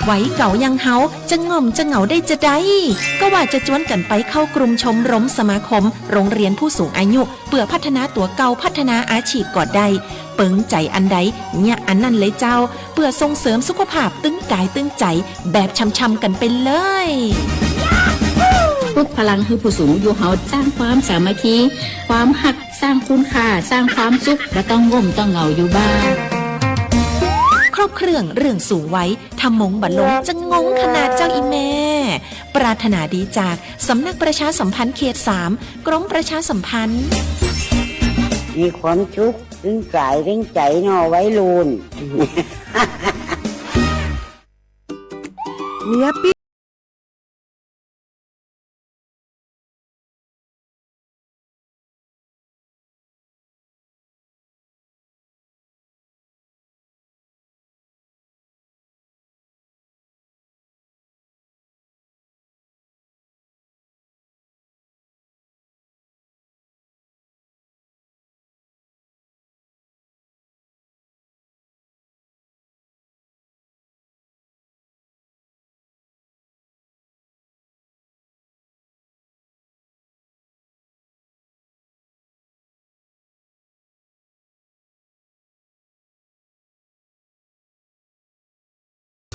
วัยเก่าอย่างเฮาจะง่อมจะเหงาได้จาใด ก็ว่าจะจวนกันไปเข้ากลุ่มชมรมสมาคมโรงเรียนผู้สูงอายุ เพื่อพัฒนาตัวเก่า พัฒนาอาชีพก็ได้ เปิงใจอันใด เยียะอันนั้นเลยเจ้า เพื่อส่งเสริมสุขภาพตึงกายตึงใจ แบบช่ำๆกันไปเลย ปลุกพลังให้ผู้สูงอายุเฮาสร้างความสามัคคี ความฮัก สร้างคุณค่า สร้างความสุข บ่ต้องง่มต้องเหงาอยู่บ้าน ครบเครื่องเรื่องสูงวัย ถ้ามงบ่ลงจะงงขนาดเจ้าอีแม่ ปรารถนาดีจากสำนักประชาสัมพันธ์เขตสาม กรมประชาสัมพันธ์ มีความสุข ตึงกายตึงใจเนาะวัยรุ่น เมียปี้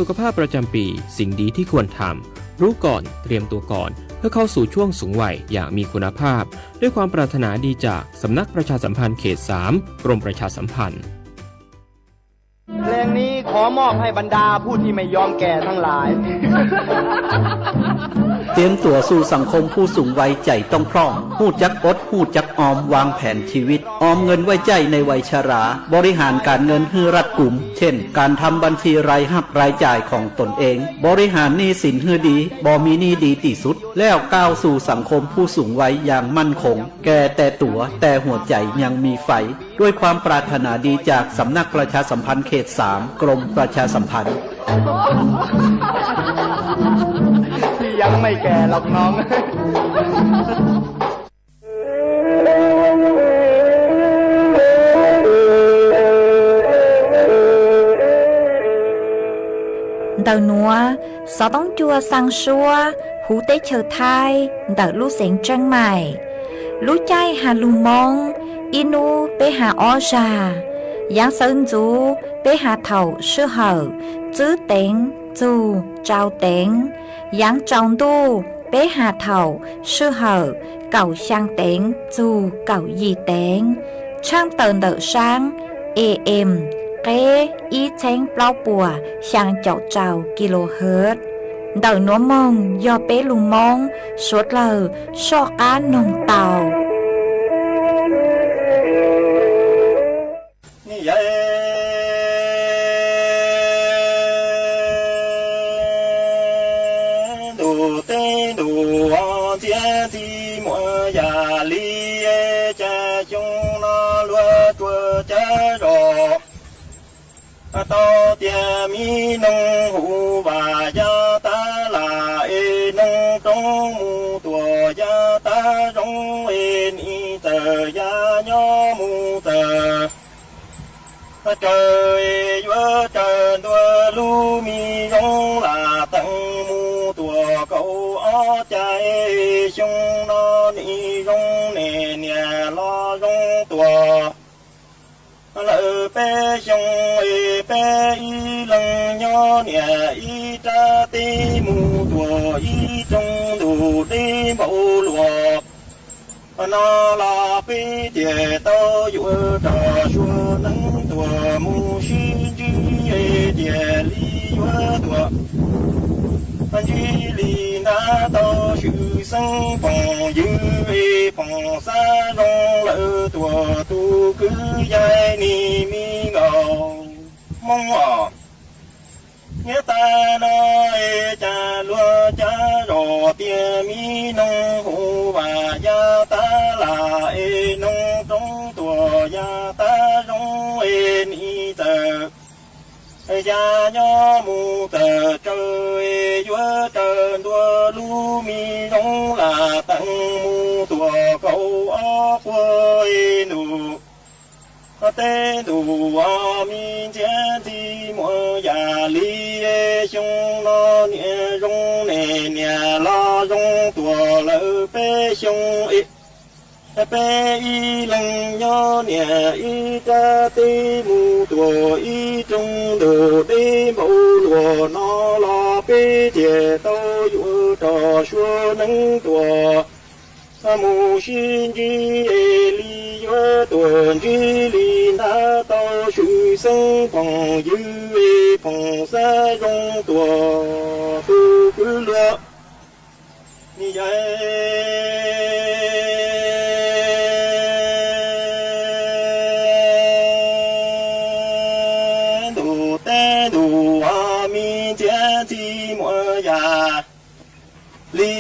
สุขภาพประจำปี สิ่งดีที่ควรทำ รู้ก่อน เตรียมตัวก่อน เพื่อเข้าสู่ช่วงสูงวัยอย่างมีคุณภาพ ด้วยความปรารถนาดีจากสำนักประชาสัมพันธ์เขตสาม กรมประชาสัมพันธ์ เพลงนี้ขอมอบให้บรรดาผู้ที่ไม่ยอมแก่ทั้งหลาย เตรียมตัวสู่สังคมผู้สูงวัยใจ๋ต้องพร่อง ฮู้จักอด ฮู้จักออม วางแผนชีวิต ออมเงินไว้ใจ๊ในวัยชรา บริหารการเงินหื้อรัดกุม เช่น การทำบัญชีรายฮับรายจ่ายของตนเอง บริหารหนี้สินหื้อดี บ่มีหนี้ดีตี้สุด แล้วก้าวสู่สังคมผู้สูงวัยอย่างมั่นคง แก่แต่ตั๋ว แต่หัวใจ๋ยังมีไฟ ด้วยความปรารถนาดีจากสำนักประชาสัมพันธ์เขตสาม กรมประชาสัมพันธ์ พี่ยังไม่แก่หรอกน้อง Ntawm nuav, xov tooj cua xaa suab huv teb chaws Thaib ntawm lub xeev Tsheej Maim. Lub caij has lug Moob, ib nub peb has ob zag. Yaav sawv ntxuv peb has thaum sij hawm tswb teev txug tsau teev. Yaav tsaus ntuj peb has thaum sij hawm kaum xyaa teev txug kaum yim teev. Tshaaj tawm ntawm saab A M, qeb ib txheeb plaub puas xyaa caum rau kilohertz. Ntawm nuav moog yog peb lug Moob suav dlawg soj qaab noog tau. Ntuj teb ntuj ntxhiab ntxhib muaj yam li, cas xyoo no luag tuaj cav zos tau tias mi noog huv vam ya tab lam es noog roob mus tuam ya tab zoo es nim txawm ya nyob mus txawm raws es yuav raws ntua lub mi zoo lam teem mus tuam kaum ob cai. Xyoo no nim zoo ne niam los zoo tuam lawm peb xyoo es peb ib leeg nyob niam ib rab teb mus tuam ib rooj ntuj deb npaum luas no los peb thiaj tau yuav rog sua neeb tuam mus sib ntsib es thiaj li yuav tuam ntsib li nrab tau swm xeeb phoom ywg es phoom xab zoo lawm tuam tus kwv yawg nim me nkaus Moob os. Nyob tas no es cas luag cav zos tias mi noog huv vam ya tab lam es noog roob tuam ya tab zoo es nim txawm ya nyob mus txawm raws es yuav raws ntua lub mi zoo lam teem mus tuam kaum ob puas ntuj teb ntuj os. Mi ntxhiab ntxhib muaj yam li es Xyoo no niam zoo ne niam los zoo tuaj lawm peb xyoo es, peb ib leeg nyob niam ib rab teb mus tuaj ib rooj ntug deb npaum luaj no los peb thiaj tau yuav rau suav neeb tuaj mus sib ntsib es li yuav tuaj ntsib li ntag tau swm xeeb phooj ywg es phooj xab zoo tuaj tus kwv luag. Ni yawg ntuj teb ntuj, me ntxhiab ntxhib muam yam li,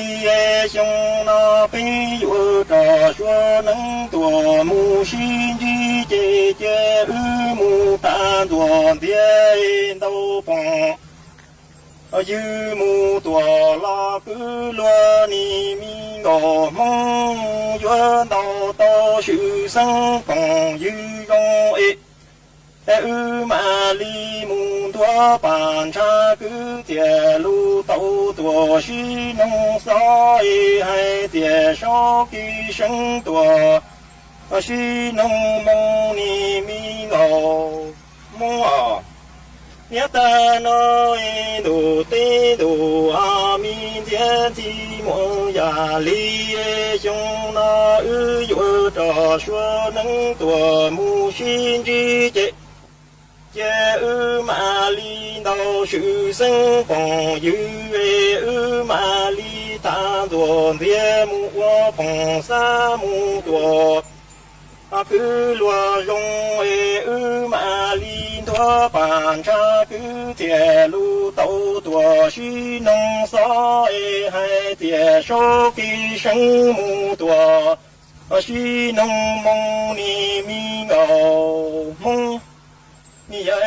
xyoo no peb yuav rau suav neeb tuaj mus sib ntsib ces cia wb mus tag ntxuag ntxiag ntau phooj ywg mus tuaj los kwv luag ni, me nkauj Hmoob yuav ntau tau swm xeeb phooj ywg zoo es, wb mam li mus ntuav pam ntshav kwv txiaj lus tau tuaj sib noog xov es hais tias sau kev seev tuaj sib noog moo ni, me nkauj Hmoob os. Niaj tag no ntuj teb ntuj, me ntxhiab ntxhib muam yam li, xyoo no wb yuav rau suav neeb tuaj mus sib ntsib ces, ces wb mam li ntau swm xeeb phooj ywg es wb mam li tag ntxuag ntxiag mus ua phooj xab mus tuaj kwv luag zoo es wb mam li ntuav pam ntshav kwv txiaj lus tau tuaj sib noog xov es hais tias sau kev seev mus tuaj sib noog moo ni, me nkauj Hmoob. Ni yawg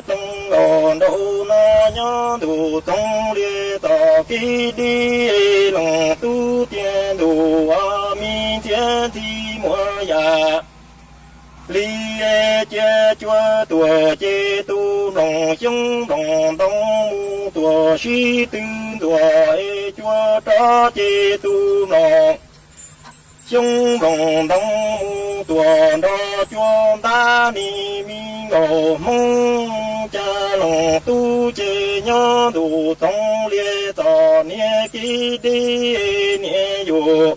pleev nkaus nraum no nyob ntuj txoov liab txoj kev deb, leej tub tiag ntuj, me ntxhiab ntxhib muam yam li, cia cuab tuaj ces tus mloog xyoob mloog ntoo mus tuaj sib tw ntuag es cuab rov ces tus mloog xyoob mloog ntoo mus tuaj nrog cuab ntab ni, me nkauj Hmoob. Cas leej tub ces nyob ntuj txoov liab txoj niag kev deb, niam yus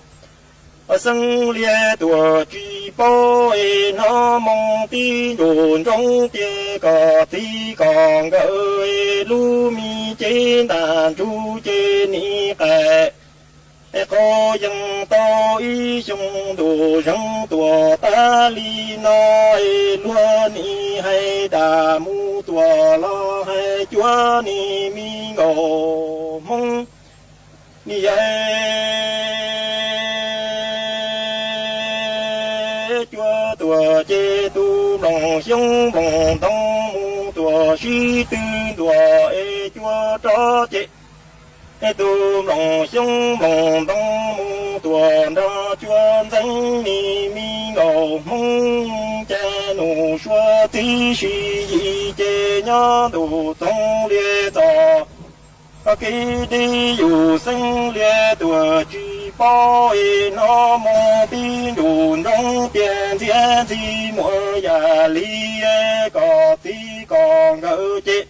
xeeb liab tuaj tsis paub es hnov moo tib ntsug ntsoov tias koj txiv koj nkawm es lub me cev ntaj ntsug ces nim qais es qhov yeej tau ib xyoo ntuj zeeg tuaj tas li no es luag nim hais dag mus tuaj los hais cuab ni, me nkauj Hmoob. Ni yawg cuab tuaj ces tus mloog xyoob mloog ntoo mus tuaj sib tw ntuag es cuab rov ces tus mloog xyoob mloog ntoo mus tuaj nrog cuab ntxeev ni, me nkauj Hmoob. Cas nus suav txiv sib yim ces nyob ntuj txoov liab txoj kev deb yus xeeb liab tuaj tsis paub es hnov moo tib ntsug ntsoov tias ntxhiab ntxhib muam yam li, koj txiv koj nkawm ces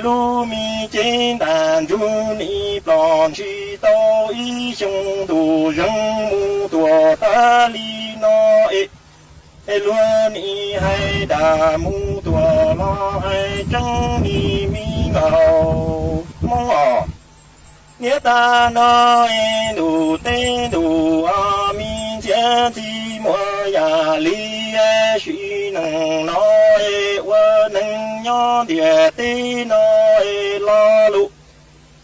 lub me cev ntaj ntsug nim ploj ntshis tau ib xyoo ntuj zeeg mus tuaj tas li no es luag nim hais dag mus tuaj los hais tseeb ni, me nkauj Hmoob os. Niaj tag no es ntuj teb ntuj, me ntxhiab ntxhib muam yam li, sim neej no es ua neeg nyob ntiaj teb no es lo lus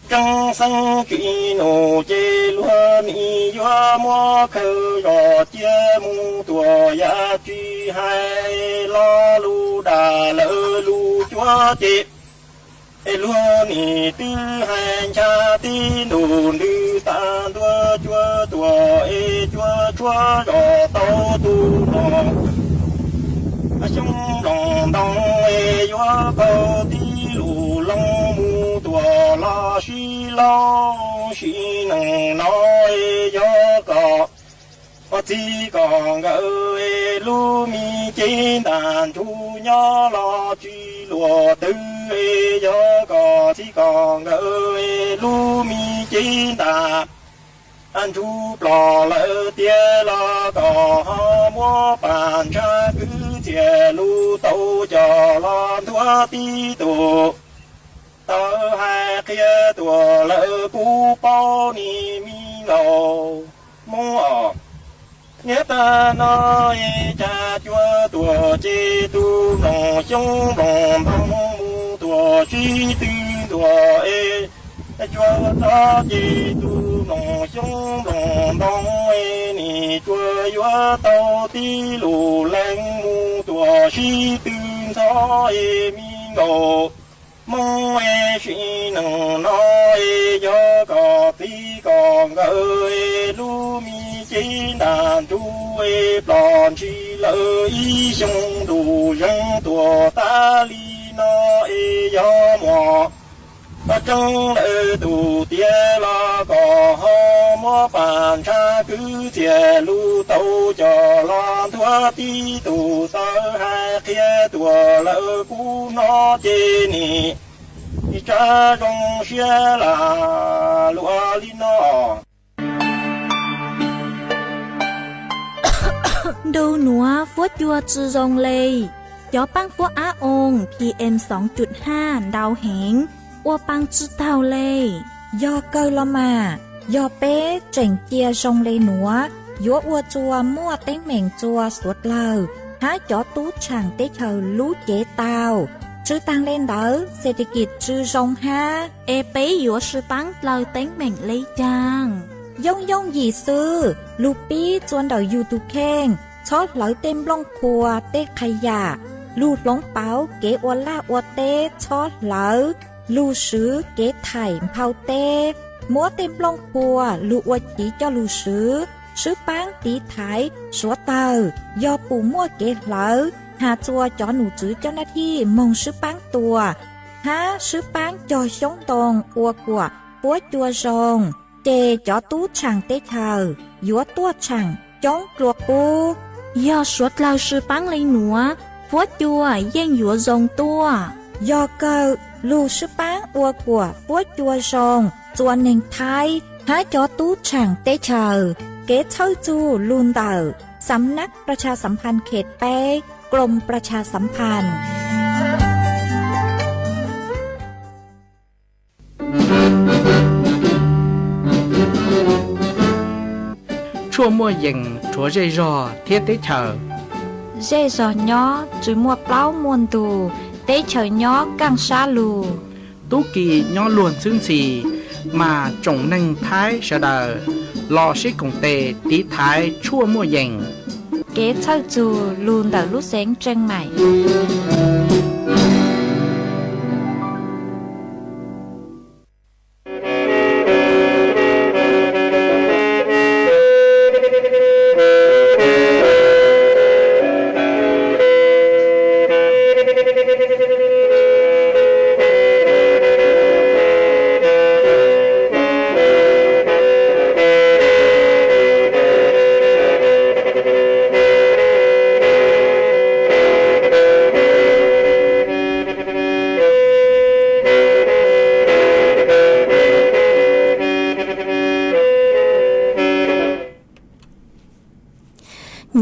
tseeb xeeb tsis nus ces luag nim yuav muab khawb zog cia mus tuaj yam tsis hais lo lus dag lawv lus cuab ces es luag nim twb hais ncha tib ntus ntws tas ntua cuab tuaj es cuab tshuab zog tau tus no Xyoob nploos ntoo es yuav qaug tib lus loo mus tuam los sib laug sim neej no es yog kom txij kom nkawd es lub me cev ntaj ntsug nyob los tsis luag twg es yog kom txij kom nkawd es lub me cev ntaj ntsug ploj lawm tiag los kom ho muab pam ntshav kwv txiaj lus tau coj los ntuag tib tug. Tau hais qhia tuaj lawm kuv paub nim me nkaus Hmoob os. Niaj tag no es cas cua tuaj ces tus nploos xyoob nploos ntoo mus tuaj sib tw ntua es cua txob ces tus nploos xyoob nploos ntoo es nim cua yuav tau tib lus leej mus tuaj sib tw ntxhov es me nkaus Hmoob es sim neej no es yog kom txij kom nkawd es lub me cev ntaj ntsug es ploj ntshis lawm ib xyoo ntuj zeeg tuaj tas li no es yog muaj tseeb lawm tus tiag los kom ho muab pam ntshav kwv txiaj lus tau coj los ntuag tib tug. Tau hais qhia tuaj lawm kuv hnov ces nim tsa zoo siab lam luag li no. Ntu nuav fuab cua tsi zoo le. Cov paab fuab ab oo PM soo cum haj ntau heev, ua paa tsi taug le. Yog kawg los mas, yog peb tseem cia zoo le nuav, yuav ua tsua muaj teeb meem tsua suav dlawg hab cov tub tshaam teb chaws lub cev tau. Tsw taag le ntawd, xes tes kis tsw zoo hab. Es peb yuav sw paab dlawg teeb meem le caag? Yooj yooj yim xwb, lug pib tsua ntawm yug tug kheej, txhob hlawv tej nplooj qhua tej qha yam, lug hloov pauv kev ua laj ua teb txhob hlawv, lug swv kev thaim nphau teb, muab tej nplooj qhua lug ua chiv coj lug swv, swb paab tiv thaiv suav dlawg yog pum muaj kev hlawv has txua cov num tswv coj nab thij moog swb paab tua hab swb paab cog xyoob ntoo ua kuam fuab cua zoo, ces cov tub tshaam teb chaws yuav tuaj tshaam coob dlua qub. Yog suav dlawg sw paab le nuav, fuab cua yeej yuav zoo tuaj. Yog kawg, lug swb paab ua kuam fuab cua zoo, tsua neeg Thaib hab cov tub tshaam teb chaws. Kev txhawj txug lug ntawm สำนักประชาสัมพันธ์เขตแปด กรมประชาสัมพันธ์ Tshuaj muaj yees rhuav zej zog thiab teb chaws. Zej zog nyob tsw muaj plaub muaj ntug, teb chaws nyob kaaj sab lug. Tub ki nyob luag ntxhwb ntxhi, mas tsoom neeg Thaib sawv daws los sib koom tes tiv thaiv tshuaj muaj yees. Kev txhawj txug lug ntawm lub xeev Tseem Maim.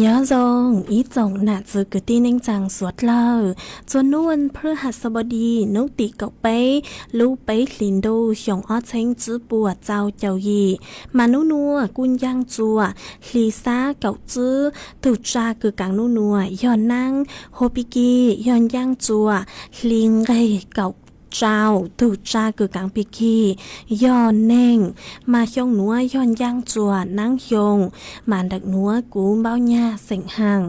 Nyob zoo ib tsoom nam txiv kwv tij neej tsaa suav dlawg, txhua nub vas phu has xab npau di nub tim kaum peb lub peb hlis ntuj xyoo ob txheeb tsib puas txaus caum yim, mas nub nuav kuj ncaaj tsua hli xab kaum tsib. Tug tsa kws kaav nub nuav yog naab hua pi ki, yog ncaaj tsua hli nqeg kaum rau tug tsa kws kaav pig kig yog neeg, mas xyoo nuav yog ncaaj txuas naav xyoo, mas ntawm nuav kuv npauj nyag xeem haas.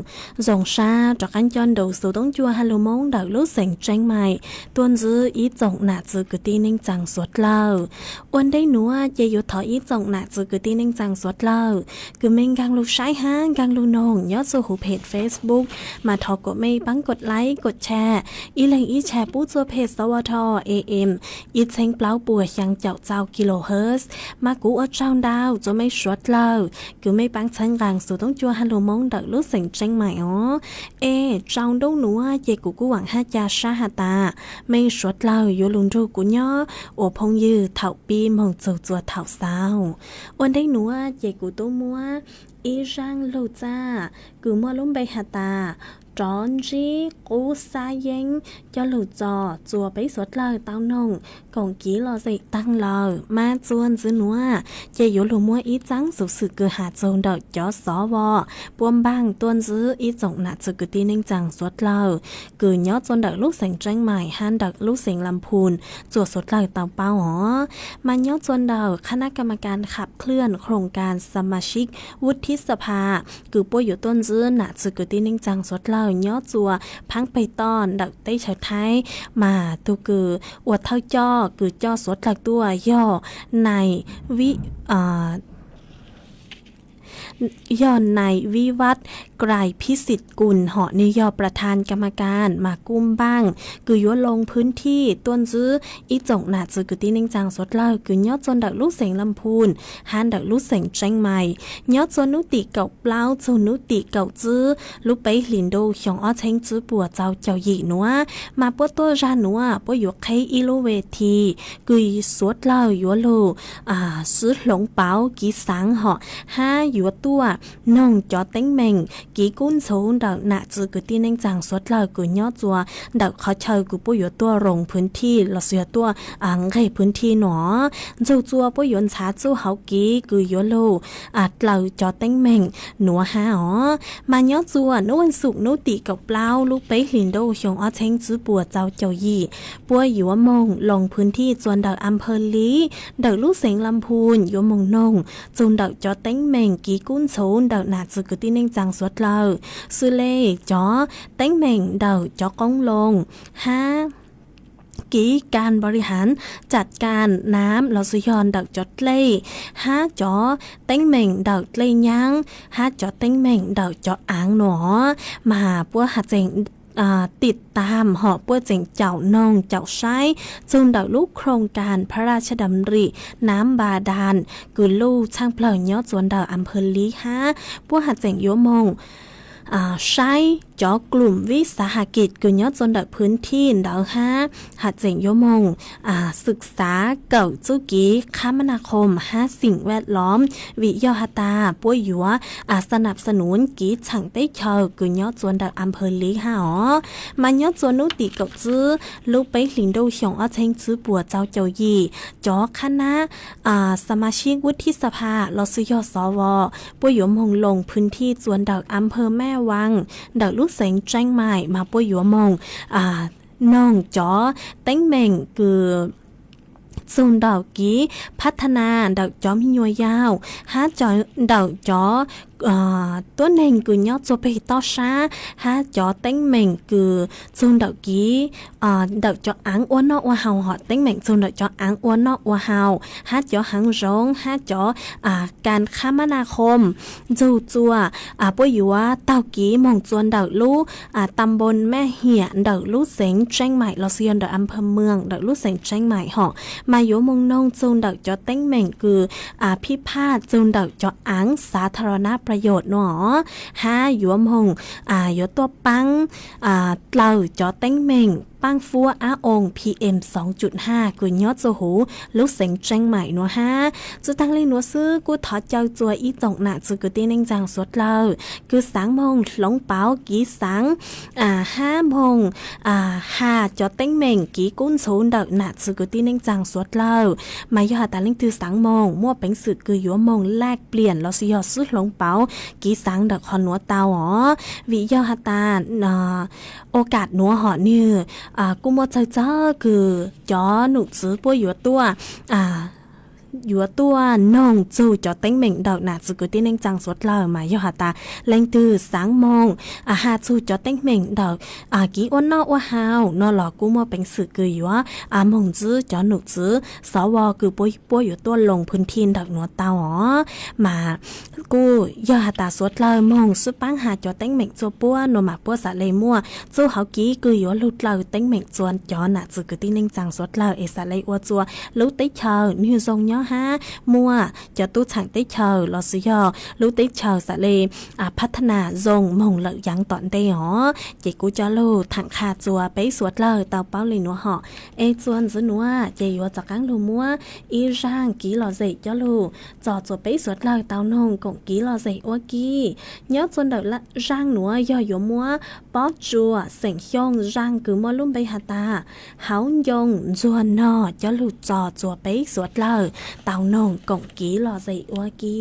Zoo sab rov qaab nco nrug xuv toob cua ha lug Moob ntawm lub xeev Tseeb Mais tuaj ntxiv ib tsoom nam txwv kwv tij neej tsaa suav dlawg. Ua ntej nuav ces yuav thov ib tsoom nam txwv kwv tij neej tsaa suav dlawg kws mej nkaag lug saib hab nkaag lug noog nyob txug huv peg Facebook, mas thov kuas mej paab kod like kod share, ib leeg ib share pub txug peg Xov Tho A M ib txheeb plaub puas xyaa caum txau kilohertz. Mas kuv ua tsaug ntau txug mej suav dlawg kws mej paab txhawb nqaa xuv toob cua ha lug Moob ntawm lub xeev Tseeb Mais os. Es tsau ntuj nuav ces kuv kuj vaam hab ca sab has tas mej suav dlawg yuav lug nrug kuv nyob ua phooj ywg thaum pib moog txug txua thaum xaus. Ua ntej nuav ces kuv tub muab ib zaaj lug txaj kws muaj lub npe has tas rov ntsib qub xab yeeb coj lug txo txua peb suav dlawg tau noog koom kiv lom zem taag lawm. Mas txuas ntxiv nuav ces yuav lug muab ib txaab xuv xwm kws has txug ntawm cov xov vos puab npaaj tuaj ntxiv ib tsoom nam txwv kwv tij neej tsaa suav dlawg kws nyob txua ntawm lub xeev Tseeb Mais hab ntawm lub xeev Lam Phun txua suav dlawg tau paub os. Mas nyob txua ntawm คณะกรรมการขับเคลื่อนโครงการสมาชิกวุฒิสภา kws puab yuav tuaj ntxiv nam txwv kwv tij neej tsaa suav dlawg nyob txua phaab peg toj ntawm teb chaws Thaib, mas tug kws ua thawj coj kws coj suav dlawg tuaj yog nai, yog nai Vivaj Krai Phij Xij Kun hom nwg yog ประธานกรรมการ mas kuj npaaj kws yuav ลงพื้นที่ tuaj ntxiv ib tsoom nam txwv kwv tij neej tsaa suav dlawg kws nyob txua ntawm lub xeev Lam Phun hab ntawm lub xeev Tseeb Mais. Nyob txua nub tim kaum plaub txug nub tim kaum tsib lub peb hlis ntuj xyoo ob txheeb tsib puas txau caum yim nuav, mas puab tuaj zag nuav puab yuav qheb ib lub ve thi kws suav dlawg yuav lug sib hloov pauv kiv xaav hom hab yuav tuaj noog cov teeb meem kiv kub ntxhuv ntawm nam txwv kwv tij neej tsaa suav dlawg kws nyob txua ntawm qhov chaw kws puab yuav tuaj ลงพื้นที่ lossis yog tuaj nqeg พื้นที่ nuav. Ntxug txua puab yuav ntxhav txuj hauv kiv kws yuav lug dlaws cov teeb meem nuav hab os. Mas nyob txua nub vaj xum nub tim kaum plaub lub peb hlis ntuj xyoo ob txheeb tsib puas txau caum yim, puab yuav moog ลงพื้นที่ txua ntawm อำเภอลี ntawm lub xeev ลำพูน yuav moog noog txug ntawm cov teeb meem kiv kub ntxhuv ntawm nam txwv kwv tij neej tsaa suav dlawg, xws le cov teeb meem ntawm cov qoob loo hab kiv kas npaus li has, tsam kas nam lossis yog ntawm cov dlej, hab cov teeb meem ntawm dlej nyaab, hab cov teeb meem ntawm cov aav nuav, mas puab has tseem tim tam hom puab tseem caum noog caum saib txug ntawm lub โครงการพระราชดำริน้ำบาดาล kws luj txhaaj plawg nyob txua ntawm อำเภอลี hab puab has tseem yuav moog saib cov กลุ่มวิสาหกิจ kws nyob txua ntawm พื้นที่ ntawd hab has tseem yuav moog ศึกษา kawm txuj kiv คมนาคม hab สิ่งแวดล้อม vim yog has tas puab yuav สนับสนุน kiv txheem teb chaws kws nyob txua ntawm อำเภอลี hab os. Mas nyob txua nub tim kaum tsib lub peb hlis ntuj xyoo ob txheeb tsib puas txau caum yim, cov qhab nab สมาชิกวุฒิสภา lossis yog สว puab yuav moog ลงพื้นที่ txua ntawm อำเภอแม่วาง ntawm lub xeev Tseeb Mais, mas puab yuav moog noog cov teeb meem kws txug ntawm kiv พัฒนา ntawm cov me nyuam yaus, hab ntawm cov tuab neeg kws nyob txua peg toj sab, hab cov teeb meem kws txug ntawm kiv ntawm cov aav ua noj ua haus, hom teeb meem txug ntawm cov aav ua noj ua haus, hab cov haav zoov, hab cov kas khab mab naj khoom. Ntxug txua puab yuav taug kiv moog txua ntawm lub ตำบลแม่เหียะ ntawm lub xeev Tseeb Mais lossis yog ntawm อำเภอเมือง ntawm lub xeev Tseeb Mais hom, mas yuav moog noog txug ntawm cov teeb meem kws phij phaj txug ntawm cov aav สาธารณประโยชน์ nuav, hab yuav moog yuav tuaj paab dlaws cov teeb meem paaj fuab ab oo P M soo cum haj kws nyob txua huv lub xeev Tseeb Mais nuav hab. Tsi taag le nuav xwb, kuj thov caw txua ib tsoom nam txwv kwv tij neej tsaa suav dlawg kws xaav moog hloov pauv kiv xaav hab moog has cov teeb meem kiv kub ntxhuv ntawm nam txwv kwv tij neej tsaa suav dlawg, mas yog has tas leej twg xaav moog, muaj peev xwm kws yuav moog laj pliam lossis yog sib hloov pauv kiv xaav ntawm qhov nuav tau os. Vim yog has tas ua kam nuav hom nwg kuj muaj txawg txawg kws cov num txwv puab yuav tuaj yuav tuaj noog txug cov teeb meem ntawm nam txwv kwv tij neej tsaa suav dlawg mas yog has tas leej twg xaav moog has txug cov teeb meem ntawm kev ua noj ua haus no los kuj muaj peev xwm kws yuav moog ntsib cov num txwv xov vo kws puab yuav tuaj loos phwv thi ntawm nuav tau os. Mas kuj yog has tas suav dlawg moog xwb paab has cov teeb meem txug puab no mas puab xaav le muaj txuj hauv kev kws yuav lug dlaws teeb meem txug cov nam txwv kwv tij neej tsaa suav dlawg es xaav le ua txug lub teb chaws nwg zoo nyob hab muaj cov tub txheem teb chaws los sis yog lub teb chaws xaav le phab thab nas zoo moog lawm yaav tom ntej os. Ces kuv coj lug thaam qha txug peb suav dlawg tau paub le nuav hom. Es txug ntxiv nuav ces yuav rov qaab lug muab ib zaaj kev lom zem coj lug txog txug peb suav dlawg tau noog koom kev lom zem ua ke. Nyob txug ntawm zaaj nuav yog yuav muab Pob Tsuas xeem Xyooj zaaj kws muaj lub npe has tas Hauv Ncoo Ntxuag Nog coj lug txog txug peb suav dlawg tau noog koom kev lom zem ua ke.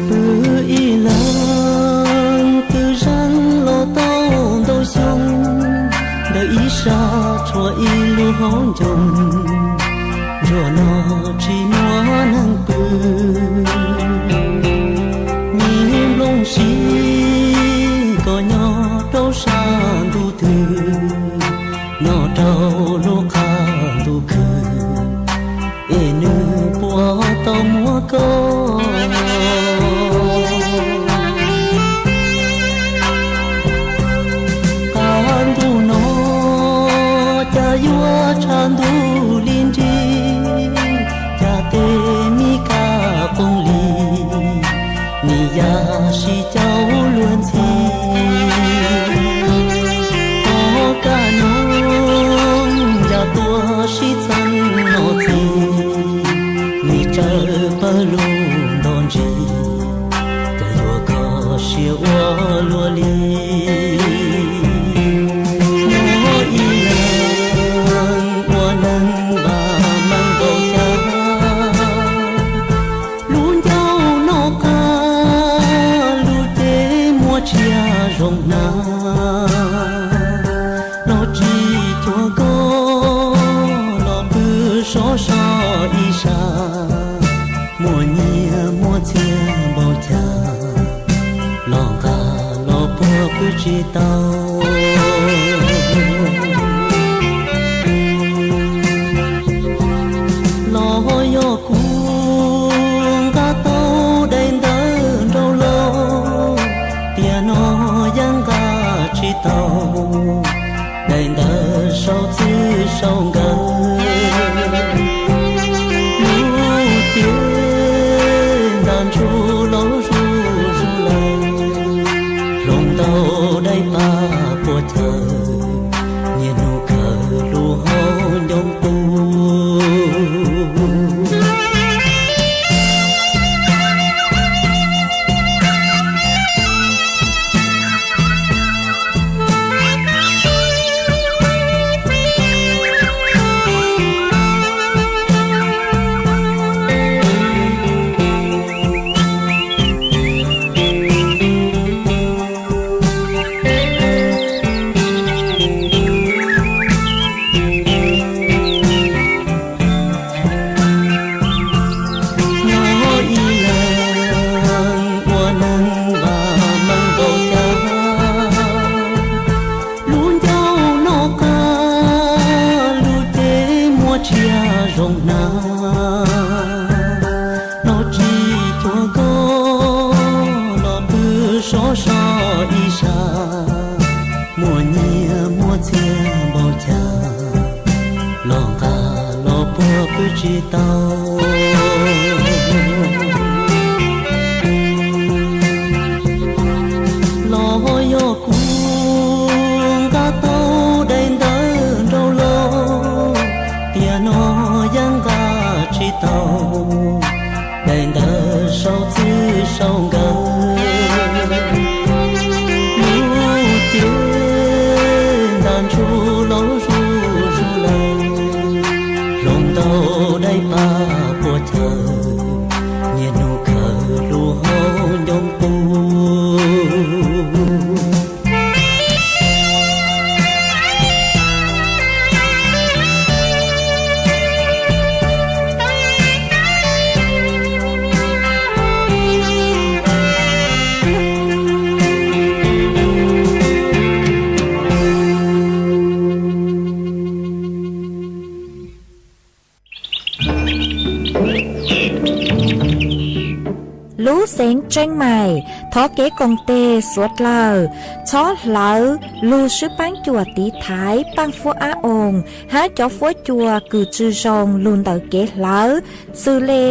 Pw ib leeg twb zaaj los tau ntau xyoo, ntawm ib sab tshuav ib lub hauv ncoo, ntsuag no tsis muaj neeg pw. Nyiag nplooj siab kom nyob rau sab ntuj twg, nyob rau lub qab ntuj khwb, es nws puas tau muab koj. Qab ntuj no cas yuav tshav ntuj li nrig, cas tej me kab qooj li, nws yam sib caum luag ntxhi. Qhov kaj noog yam tuaj sib txheeb no txij, nws tsawv pawg lug nto ntsis, cas yuav kho siab ua luaj li. Muaj ib leeg ua neeg npam meej npaum cas, lub ncauj noj qab lub cev muaj tsiaj zoo hnav, los tsis cuag koj los pw sov so ib sab, muaj nyiaj muaj txiag npaum cas, los nqa los puag pw tsis tau. Los yog kuv nqa tau daim ntawv nraug laus, tiam no yeej nqa tsis tau daim ntawv sau txwj sau nkawm. Lub cev nta ntsuj laus zuj zus lawm, hloov ntau daim paj Ntawm saum txwj saum nkawm, lub cev ntaj ntsug los zuj zus lawm, hloov ntau daim paj puas chaw, niaj hnub khawm lub hauv ncoo qub. Lub xeev Tseeb Maim thov kev koom tes suav dlawg, txhob hlawv lug swb paab cuam tiv thaiv paaj fuab ab oos hab cov fuab cua kws tsi zoo lug ntawm kev hlawv, xws le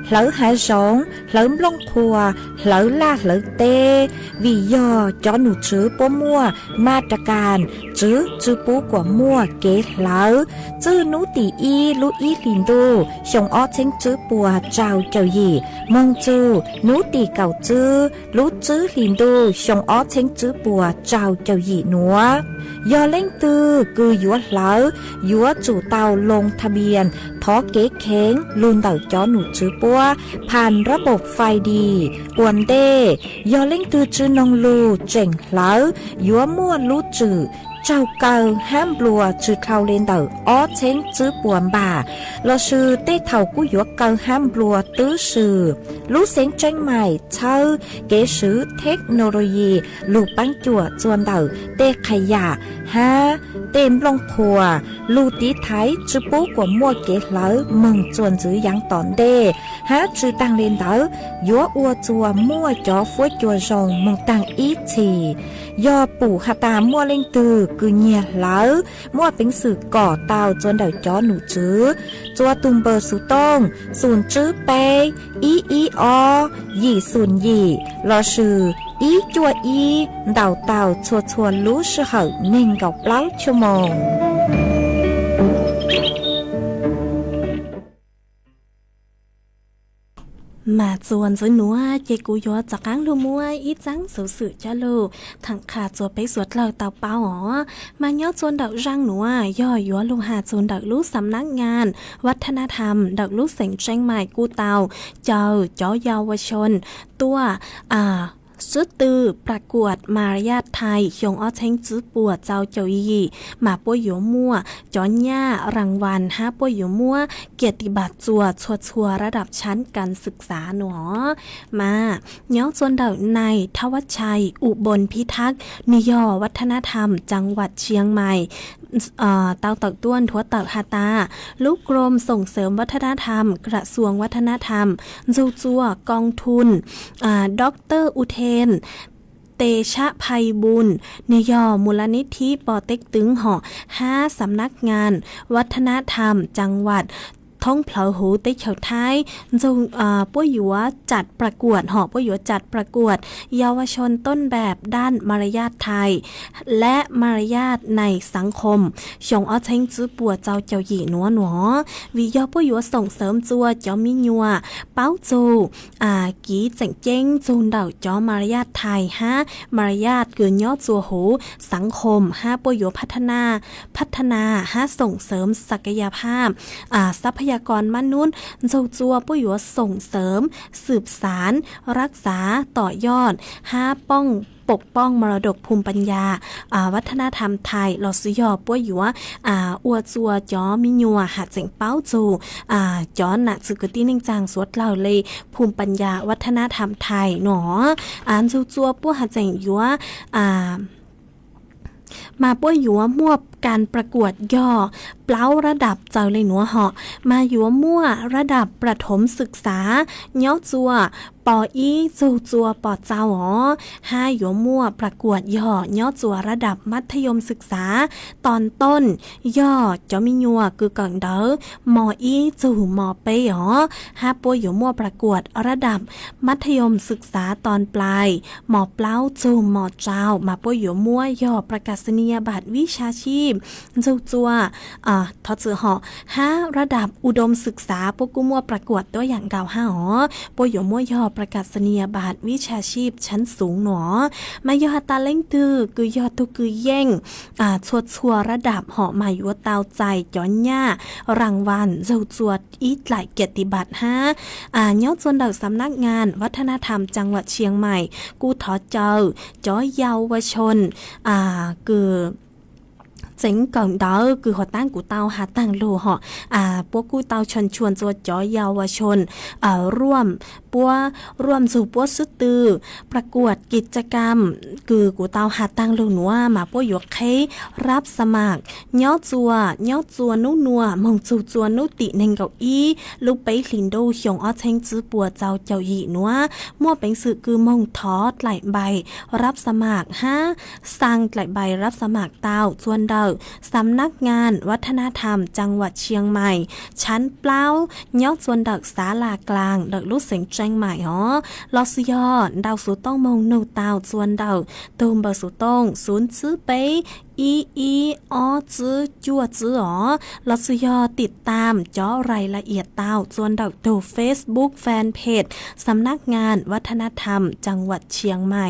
hlawv hav zoov, hlawv nplooj qhuav, hlawv laj hlawv teb, vim yog cov num tswv puab muaj ma ra kas tswv tsi pub kuas muaj kev hlawv. Txwj nub tim ib lub ib hlis ntuj xyoo ob txheeb tswb puas rau caum yim moog txug nub tim kaum tswb lub tswb hlis ntuj xyoo ob txheeb tswb puas rau caum yim nuav. Yog leej twg kws yuav hlawv, yuav tsum tau loo tha npias thov kev kheev lug ntawm cov num tswv puab phas rab npaum fais dis ua ntej. Yog leej twg tsi noog lug tseem hlawv, yuav muaj lub tswm raug kaw hab nplua tsi dhau le ntawm ob txheeb tswb puas npam, lossis tej thaum kuj yuav kaw hab nplua twb swm. Lub xeev Tseeb Maim txhawb kev swv theknologi lug paab cuam txuas ntawm tej qhas yam hab tej nplooj qhuas lug tiv thaiv tsi pub kuas muaj kev hlawv moog txuas ntxiv yaav tom ntej, hab tsi taag le ntawd yuav ua txuas muaj cov fuab cua zoo moog taag ib txhis. Yog pum has tas muaj leej twg kws nyiag hlawv, muaj peev xwm kom tau txuas ntawm cov num tswv txuas tug npawb xuv tooj xoom tswb peb ib ib ob yim xoom yim lossis ib cuaj ib ntaus tau txhua txhua lub sij hawm neeg nkaum plaub cuaj moos. Mas txuas ntxiv nuav ces kuv yuav rov qaab lug muab ib txaab xuv xwm coj lug tham qha txuas peb suav dlawg tau paub os. Mas nyob txuas ntawm zaaj nuav yog yuav lug has txug ntawm lub xam nab ngaan vaj thab nab tham ntawm lub xeem Tseeb Maim kuj tau caw cov yau va xyoon tuaj sib tw plas kuam mas yaj thais xyoo ob txheeb tswb puas rau caum yim, mas puab yuav muaj cov nyaj ras vas hab puab yuav muab kiam tis npam txuas txhua txhua rab dam tshab kas xwm xav nuav. Mas nyob txuas ntawm nais thab vaj tshais U Bon Phib Thab, nwg yog vaj thab nab tham tsaas vaj Tshiab Mais tau tawm tuaj nthuav tawm has tas, lub krom xoom xeem vaj thab nab tham, kra xuas vaj thab nab tham, ntsug txuas koo thun dr U Then Te Sab Phai Npun, nwg yog mus la nib thib pov teb twv hom hab xam nab ngaan vaj thab nab tham tsaas vaj thoob plawg huv teb chaws Thaib, ntsug puab yuav tsam plas kuam hom puab yuav tsam plas kuam yau va xyoon toj npam daj mas yaj thais le mas yaj nais xaav khom xyoo ob txheeb tswb puas rau caum yim nuav nuav. Vim yog puab yuav xoom xeem txuas cov miv nyuas paub txug kiv tseem ceeb txug ntawm cov mas yaj thais hab mas yaj kws nyob txuas huv xaav khom hab puab yuav phab thab nas hab xoom xeem xas ka ya phab xab phab ya kos mab nub, ntsug txuas puab yuav xoom xeem xwm xaav rab xav tom yoj hab poom poom mas dok phum pas yas vaj thab nab tham thais lossis yog puab yuav ua txuas cov miv nyuas has tseem paub txug cov nam txwv kwv tij neej tsaa suav dlawg le phum pas yas vaj thab nab tham thais nuav. Ntsug txuas puab has tseem yuav mas puab yuav muaj kas plas kuam yog plaub rab dam txawv le nuav hom, mas yuav muaj rab dam plas thoom xwm xav nyob txuas pos ib txug txuas pos rau os, hab yuav muaj plas kuam yog nyob txuas rab dam mab thaj yoom xwm xav ton tooj yog cov miv nyuas kws kawm ntawv mos ib txug mos peb os, hab puab yuav muaj plas kuam rab dam mab thaj yoom xwm xav ton plais mos plaub txug mos rau, mas puab yuav muab yog plas kas xi ni ya npam vib sa sib ntsug txuas Thov txim hom, hab ระดับอุดมศึกษา puab kuj muaj ประกวด tuab yaam nkaus hab os. Puab yuav muab yog ประกาศนียบัตรวิชาชีพชั้นสูง no. Mas yog has tas leej twg kws yog tug kws yeej txhua txhua ระดับ hom mas yuav tau txais cov nyaj รางวัล ntxug txua ib dlaim เกียรติบัตร hab nyob txua ntawm สำนักงานวัฒนธรรมจังหวัดเชียงใหม่ kuj thov caw cov เยาวชน kws tseev kawm ntawv kws huv taab kuv tau has taag lug hom, puab kuj tau เชิญชวน txua cov เยาวชน ร่วม puab ร่วม ntxug puab xub tw ประกวดกิจกรรม kws kuv tau has taag lug nuav mas puab yuav qheb รับสมัคร nyob txua, nyob txua nub nuav moog txug txua nub tim neeg nkaum ib lub peb hlis ntuj xyoo ob txheeb tsib puas rau caum yim nuav. Muaj peev xwm kws moog thov dlaim npaim รับสมัคร hab xaa dlaim npaim รับสมัคร tau txua ntawm สำนักงานวัฒนธรรมจังหวัดเชียงใหม่ ชั้น plaub nyob txua ntawm ศาลากลาง ntawm lub xeev เชียงใหม่ os. Los sis yog ntau xuv tooj moog nug tau txua ntawm tug npawb xuv tooj xub tsib peb ib ib ob tsib cuaj tsib os. Los sis yog tim tam cov rais la ias tau txua ntawm tug Facebook fanpage สำนักงานวัฒนธรรมจังหวัดเชียงใหม่.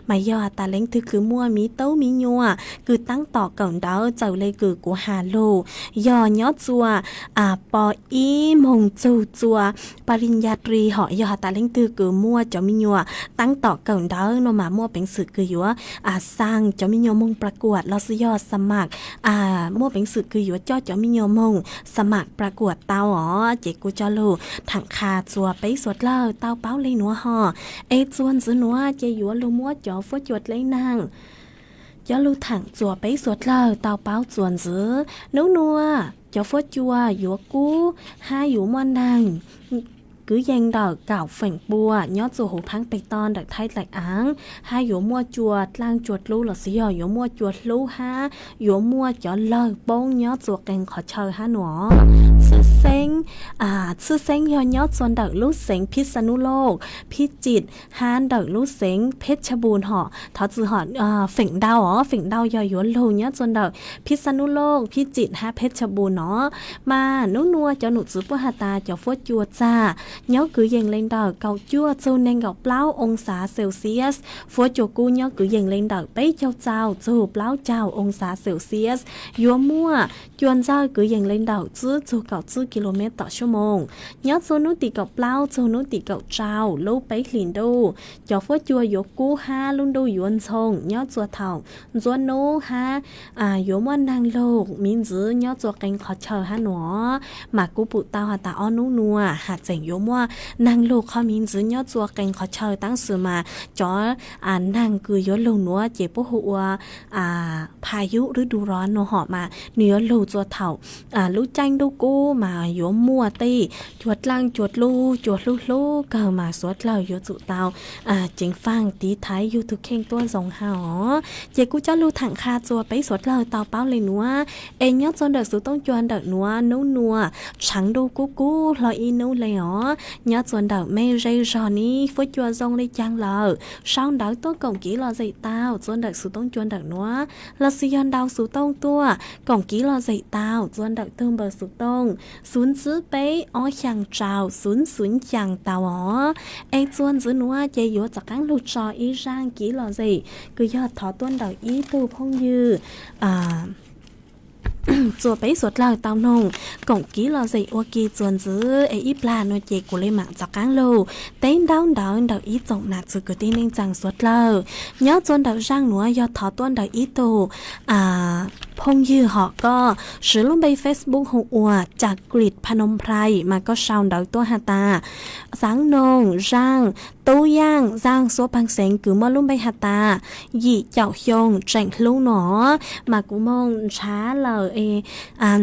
Mas yog has tas leej twg kws muaj miv tub miv nyuam kws taab tom kawm ntawv txawm le kws kuv has lug, yog nyob txua pos ib moog txug txua ปริญญาตรี hom, yog has tas leej twg kws muaj cov miv nyuam taab tom kawm ntawv no mas muaj peev xwm kws yuav xaa cov miv nyuam moog ประกวด los sis yog สมัคร, muaj peev xwm kws yuav coj cov miv nyuam moog สมัครประกวด tau os. Ces kuv coj lug thaam qha txua peb suav dlawg tau paub le nuav hos. Es txua ntxiv nuav ces yuav lug muab cov fuab cua dleb naag coj lug thaam txua peb suav dlawg tau paub txua ntxiv. Nub nuav cov fuab cua yuav kub hab yuav muaj naag kwv yees ntawm kaum feem pua nyob txua huv phaab peg toj ntawm thaib dlaim aav, hab yuav muaj cua dlaaj cua dlub los sis yog yuav muaj cua hlub hab yuav muaj cov lawg poob nyob txua qee qhov chaw hab nuav. Txhwj xeeb, txhwj xeeb yog nyob txua ntawm lub xeev พิษณุโลก, พิจิตร hab ntawm lub xeev เพชรบูรณ์ hom. Thov txim hom, feem ntau os, feem ntau yog yuav lug nyob txua ntawm พิษณุโลก, พิจิตร hab เพชรบูรณ์ no. Mas nub nuav cov num txwv puab has tas cov fuab cua txag nyob kwv yees le ntawm kaum cuaj txug neeg nkaum plaub องศาเซลเซียส, fuab cua kub nyob kwv yees le ntawm peb caug txaus txug plaub caug องศาเซลเซียส, yuav muaj cua ntxawg kwv yees le ntawm tsib txug kaum tsib กิโลเมตรต่อชั่วโมง. Nyob txug nub tim kaum plaub txug nub tim kaum rau lub peb hlis ntuj, cov fuab cua yuav kub hab lub ntuj yuav ntxhoo nyob txua thaum ntxuav nub hab yuav muaj naag lug miv ntxwv nyob txua qee qhov chaw hab nuav. Mas kuv pum tau has tas ob nub nuav has tseem yuav muaj naag lug qhov miv ntxwv nyob txua qee qhov chaw, tab sis mas cov naag kws yuav lug nuav ces puab hu ua พายุฤดูร้อน no hom, mas nwg yuav lug txua thaum lub caij ntuj kub mas yuav muaj tej cua dlaaj cua dlub cua hlub hlub kawg mas suav dlawg yuav tsum tau ceev faaj tiv thaiv yug tug kheej tuab zoo hab os. Ces kuv coj lug thaam qha txua peb suav dlawg tau paub le nuav, es nyob txua ntawm xuv tooj cua ntawm nuav nub nuav tshaav ntuj kub kub hlo ib nub le os. Nyob txua ntawm mej zej zog ni fuab cua zoo le caag lawm, sau ntawv tuaj koom kev lom zem tau txua ntawm xuv tooj cua ntawm nuav, los sis yog ntau xuv tooj tuaj koom kev lom zem tau txua ntawm tug npawb xuv tooj xub tsib peb ob xyaa rau xub xub xyaa tau os. Es txua ntxiv nuav ces yuav rov qaab lug tso ib zaaj kev lom zem kws yog thov tuaj ntawm ib tug phooj ywg txua peb suav dlawg tau noog koom kev lom zem ua ke txua ntxiv. Es ib plag nuav ces kuv le maam rov qaab lug teb ntaub ntawv ntawm ib tsoom nam txiv kwv tij neej tsaa suav dlawg. Nyob txua ntawm zaaj nuav yog thov tuaj ntawm ib tug phooj ywg hom, koj siv lub npe Facebook hu ua Cakrit Phanom Prai, mas koj sau ntawv tuaj has tas xaav noog zaaj tub yaaj zaaj xuab paag xeev kws muaj lub npe has tas Yim Caum Xyoo Tseem Hlub no. Mas kuv moog nrhav lawm,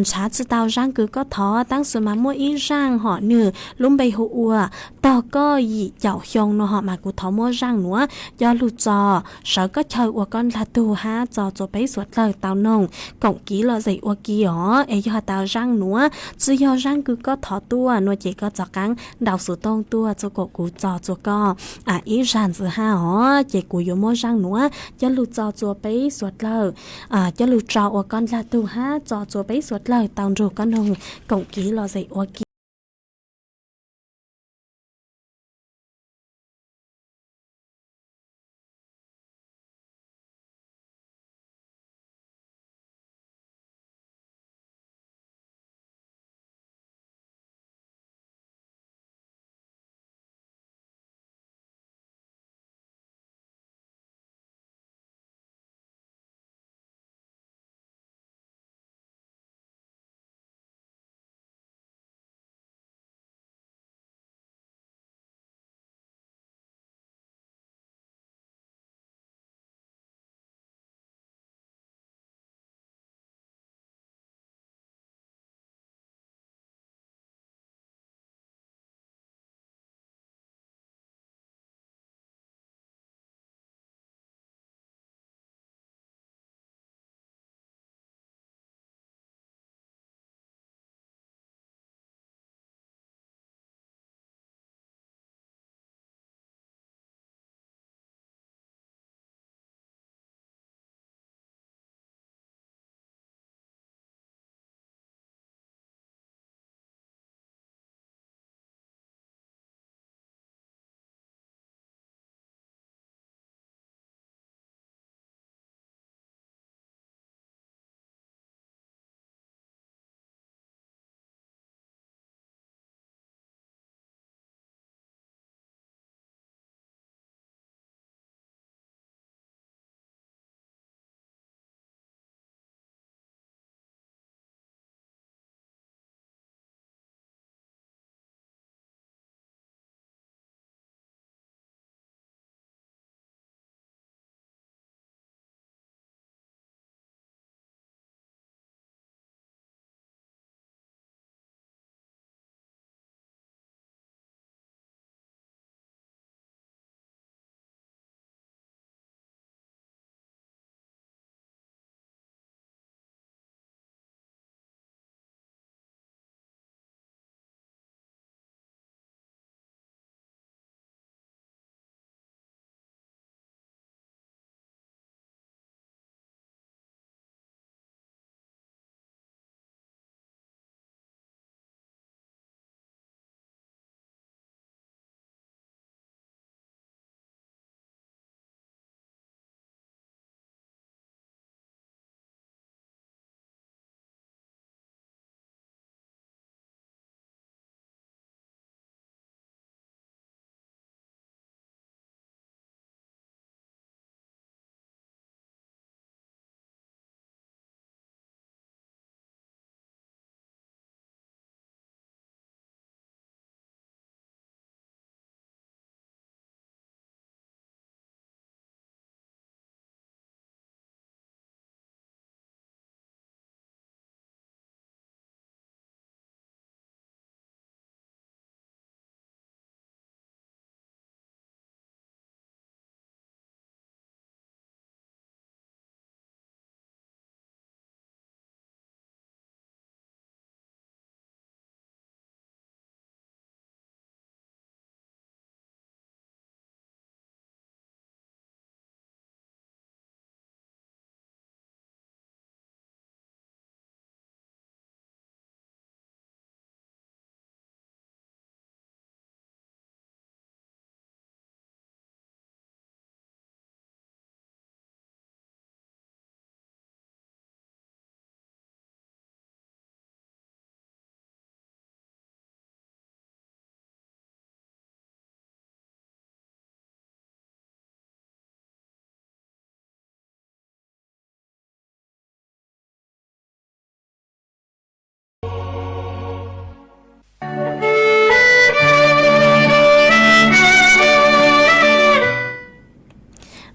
nrhav tsi tau zaaj kws koj thov, tab sis mas muaj ib zaaj hom nwg lub npe hu ua tog koj yim caum xyoo no ho mas kuv thov muab zaaj nuav coj lug tso sawv koj chaw ua koj ndlag tug hab tso tsua peb suav dlawg tau noog koom kiv lom zem ua ke os. Es yog has tas zaaj nuav tsi yog zaaj kws koj thov tuaj nuav ces koj rov qaab nrau xuv tooj tuaj txug kuas kuv tso tsua koj ib zag ntxiv hab os. Ces kuv yuav muab zaaj nuav coj lug tso tsua peb suav dlawg, coj lug tso ua koj ndlag tug hab tso tsua peb suav dlawg tau nrug koj noog koom kiv lom zem ua ke.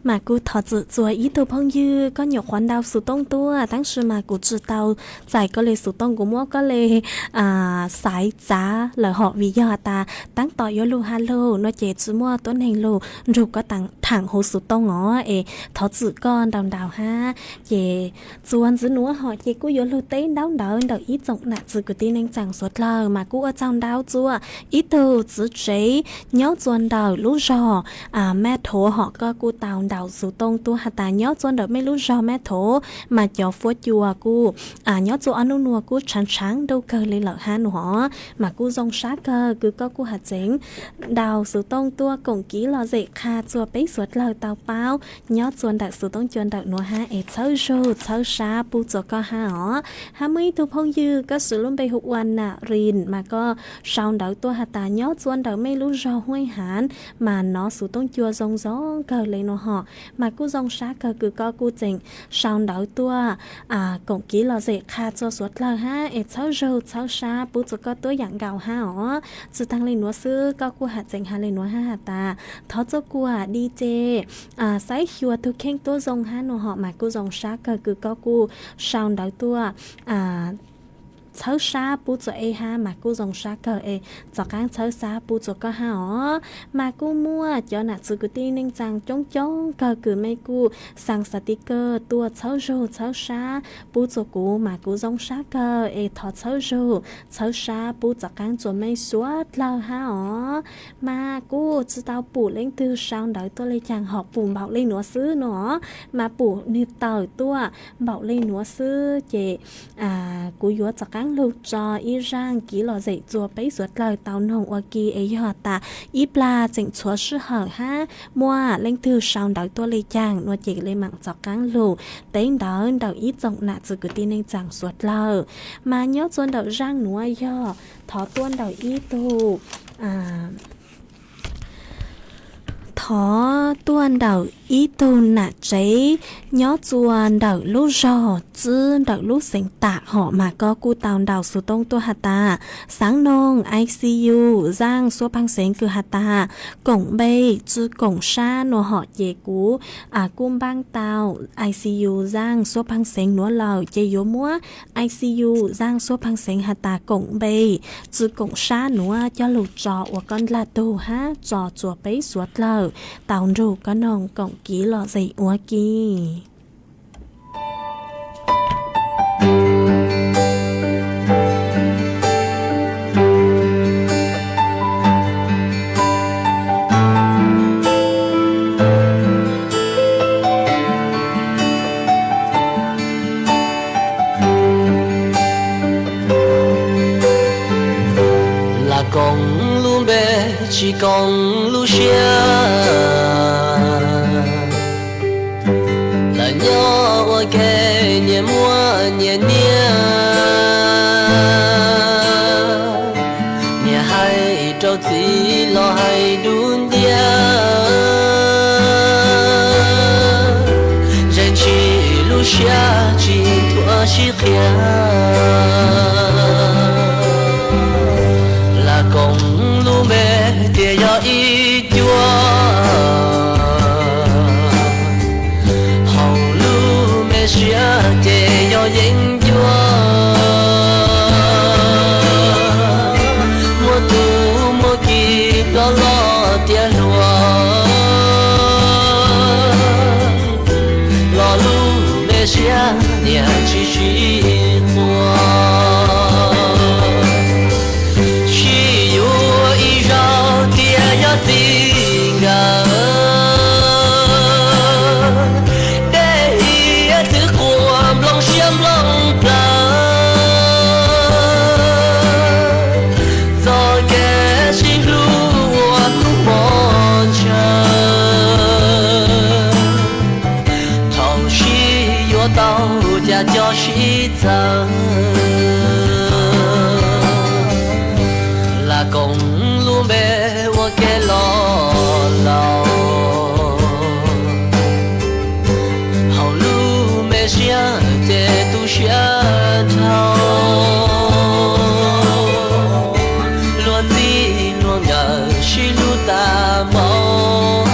Mas kuv thov txim txuas ib tug phooj ywg, koj nyuam qhuav ntaus xov tooj tuaj, tab sis mas kuv tsis tau txais koj li xov tooj, kuv muab koj li xaiv txav lawm hos, vim yog has tas tab tom yuav lug has lug no ces tsis muaj tuab neeg lug nrug koj tham huv xov tooj os, es thov txim koj ntau ntau hab. Ces txuas ntxiv nuav hos ces kuj yuav lug teb ntaub ntawv ntawm ib tsoom nam txiv kwv tij neej tsaa suav dlawg, mas kuj ua tsaug ntau txuas ib tug txiv tsev nyob txuas ntawm lub zog Mab Thuav hos, koj kuj tau ntaus xov tooj tuaj has tas nyob txuas ntawm mej lub zog Mab Thuav mas cov fuab cua kuj nyob txuas ob nub nuav kuj tshaav tshaav ntuj kawg li lawm hab no hos, mas kuj zoo sab kawg kws koj kuj has tseev ntaus xov tooj tuaj koom kiv lom zem qha txuas peb suav dlawg tau paub nyob txuas ntawm xov tooj cua ntawm nuav hab, es txhawb zug txhawb sab pub txuas koj hab os. Hab muaj ib tug phooj ywg koj swv lub npe hu ua Nam Rin, mas koj sau ntawv tuaj has tas nyob txuas ntawm mej lub zog Huaij Hav mas nov xov tooj cua zoo zoo kawg li no hos, mas kuj zoo sab kawg kws koj kuj tseem sau ntawv tuaj koom kiv lom zem qha txuas suav dlawg hab, es txhawb zug txhawb sab pub txuas koj tuab yaam nkaus hab os. Tsi taag le nuav xwb, koj kuj has tseev has le nuav hab has tas thov txuas kuam di ces saib xyuas tug kheej tuab zoo hab no hos, mas kuj zoo sab kawg kws koj kuj sau ntawv tuaj txhawb sab pub txuas eb hab, mas kuj zoo sab kawg es txaus qaab txhawb sab pub txuas koj hab os. Mas kuj muaj cov nam txiv kwv tij neej tsaa coob coob kawg kws mej kuj xaa xav ti kawg tuaj txhawb zug txhawb sab pub txuas kuv, mas kuv zoo sab kawg es thov txhawb zug txhawb sab pub txaus qaab txuas mej suav dlawg hab os. Mas kuj tsi tau pum leej twg sau ntawv tuaj le caag, hos pum npaum le nuav xwb no, mas pum nwg tawm tuaj npaum le nuav xwb ces kuv yuav txaus qaab lug tso ib zaaj kiv lom zem txuas peb suav dlawg tau noog ua ke, es yog tas ib plag tseem tshuav sij hawm hab muaj leej twg sau ntawv tuaj le caag no ces le maam txaus qaab lug teb ntawv ntawm ib tsoom nam txiv kwv tij neej tsaa suav dlawg. Mas nyob txuas ntawm zaaj nuav yog thov tuaj ntawm ib tug thov tuaj ntawm ib tug nam tsev nyob txuas ntawm lub zog Tswb ntawm lub xeev Tam hos, mas koj kuj tau ntaus xov tooj tuaj has tas xaav noog I C U zaaj xuab phaaj xeev kws has tas koom npe tsi koom sab no hos, ces kuv kuj npaab tau I C U zaaj xuab phaaj xeev nuav lawm, ces yuav muab I C U zaaj xuab phaaj xeev has tas koom npe tsi koom sab nuav coj lug tso ua koj ndlaj tug hab tso txuas peb suav dlawg tau nrug koj noog koom kiv lom zem ua ke. Lam koom lub npe tsis koom lub siab, lam nyob ua ke nyias muaj nyias niaj, nyias hais rau txiv los hais dub ntiab, zeem tsis lub siab tsis thuam sib qhia. Lam koom lub npe tias yog ib cuab, hauv lub me siab ces yog yeeb ncuab. Muaj tub muaj ki loj loj tiav hluas, los lub me siab niam tsis sib quas. Sib yuav ib zaug tias yog txij nkawm, dej hiab txwv quas nplooj siab nplooj plawv, txoj kev sib hlub ua hnub hmo ntshaw. Thaum sib yuav tau cas coj sib txawv, lam koom lub npe ua ke los laus. Hauv lub me siab ces tu siab dhau, luag txij luag nkawm sib hlub tas npaum.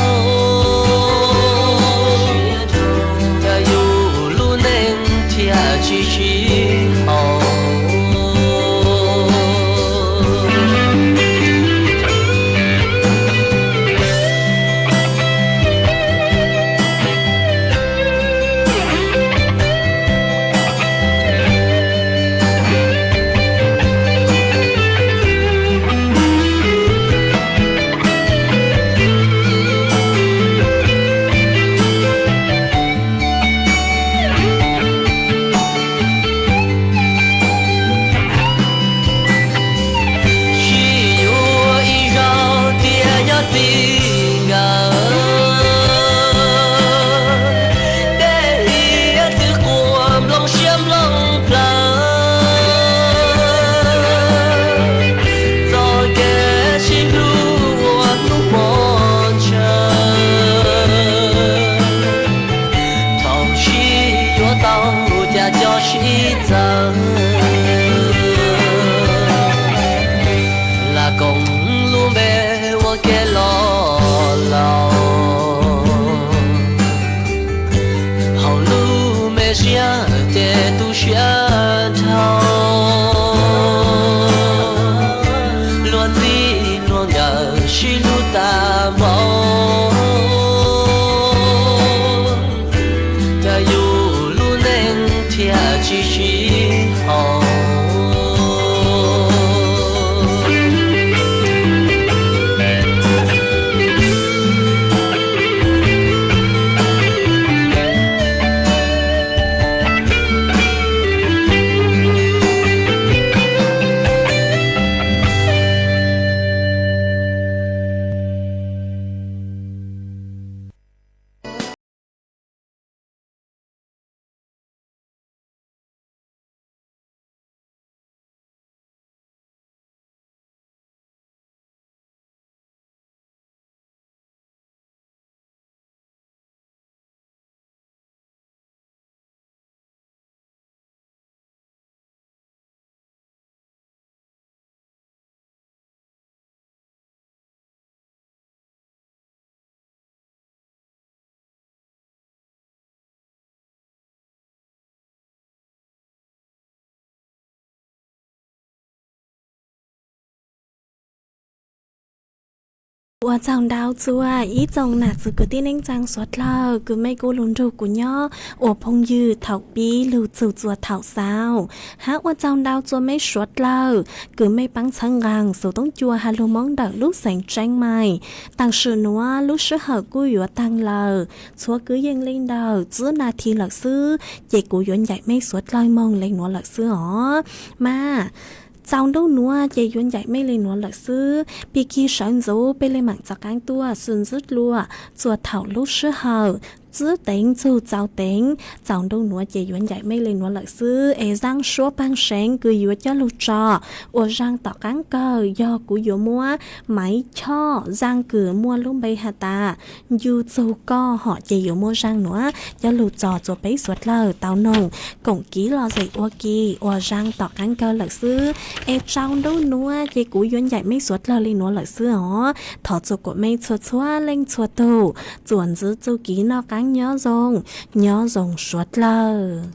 Los hauv lub me siab ces tu siab dhau, luag txij luag nkawm sib hlub tas npaum, cas yus lub neej thiaj tsis sib haum. Ua tsaug ntau txua ib tsoom nam txiv kwv tij neej tsaa suav dlawg kws mej kuj lug nrug kuv nyob ua phooj ywg thaum pib lug txug txua thaum xaus. Hab ua tsaug ntau txua mej suav dlawg kws mej paab txhawb nqaa xuv toob cua has lug Moob ntawm lub xeev Tseeb Maim. Taam sim nuav lub sij hawm kuj yuav taag lawm, txhua kwv yeej li ntawm tsib nas this lawm xwb, ces kuv yuav ncaim mej suav dlawg moog le nuav lawm xwb os. Mas txaus ntuj nuav ces yuav ncaim mej le nuav lawm xwb. Pig kig sawv ntxuv peb le maam rov qaab tuaj xwb ntxwb dlua txua thaum lub sij hawm tsib teev txug txaus teev. Txaus ntuj nuav ces yuav ncaim mej le nuav lawm xwb. Es zaaj suab paag seev kws yuav coj lug tso ua zaaj tom qaab kawg yog kuv yuav muab Maiv Choj zaaj kws muaj lub npe has tas Ncu Txug Koj hom ces yuav muaj zaaj nuav coj lug tso txua peb suav dlawg tau noog koom kiv los zem ua ke ua zaaj tom qaab kawg lawm xwb. Es tsaus ntuj nuav ces kuv yuav ncaim mej suav dlawg le nuav lawm xwb os. Thov txua kuas mej txhua txhua leej txhua tug txuas ntxiv txuj kev noj qaab nyob zoo, nyob zoo suav dlawg.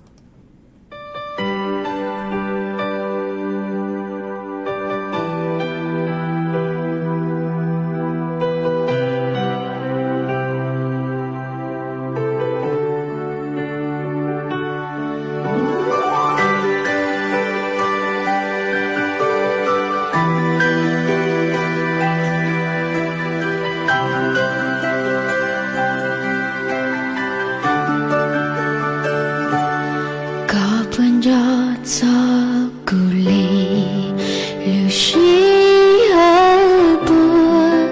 Koj puas nco txog kuv li? Lub sij hawm puag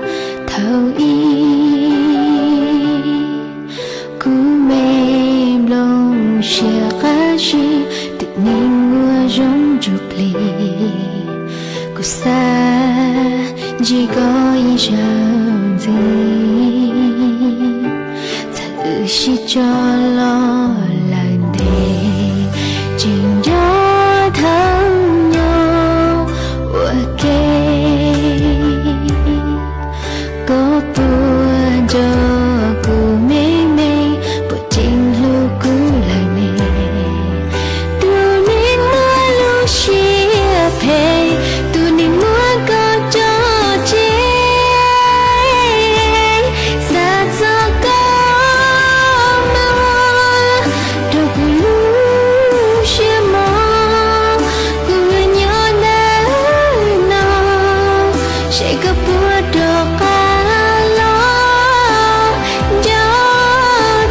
thaum ub, kuv me nplooj siab qab zib, tus neeg uas zoo ntsuj plig. Kuv xav ntsib koj ib zaug ntxiv, txawm wb sib tso los lawm ntev, tseem nco thawj nyob ua ke. Koj puas nco kuv me me, puas tseem hlub kuv lawm ne? Tus neeg muaj lub siab phem, tus neeg muab koj tso tseg, xav txog koj mas rau kuv lub siab mos. Kuv nyob ntawm no, seb koj puas rov qab los. Nco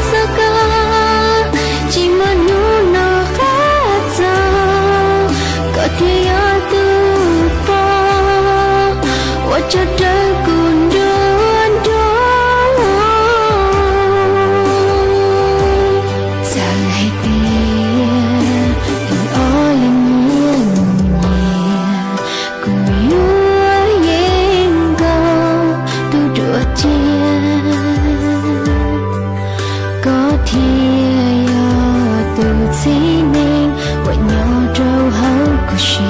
txog koj, tsis muaj hnub noj qab txog, koj thiaj yog tus pog uas tso dawb kuv nruab nrog. Txawm hais tias wb ob leeg nyias mus nyias, kuv yuav yeem nkaum tus dua tshiab, koj thiaj yog tus txiv neej uas nyob rau hauv kuv siab.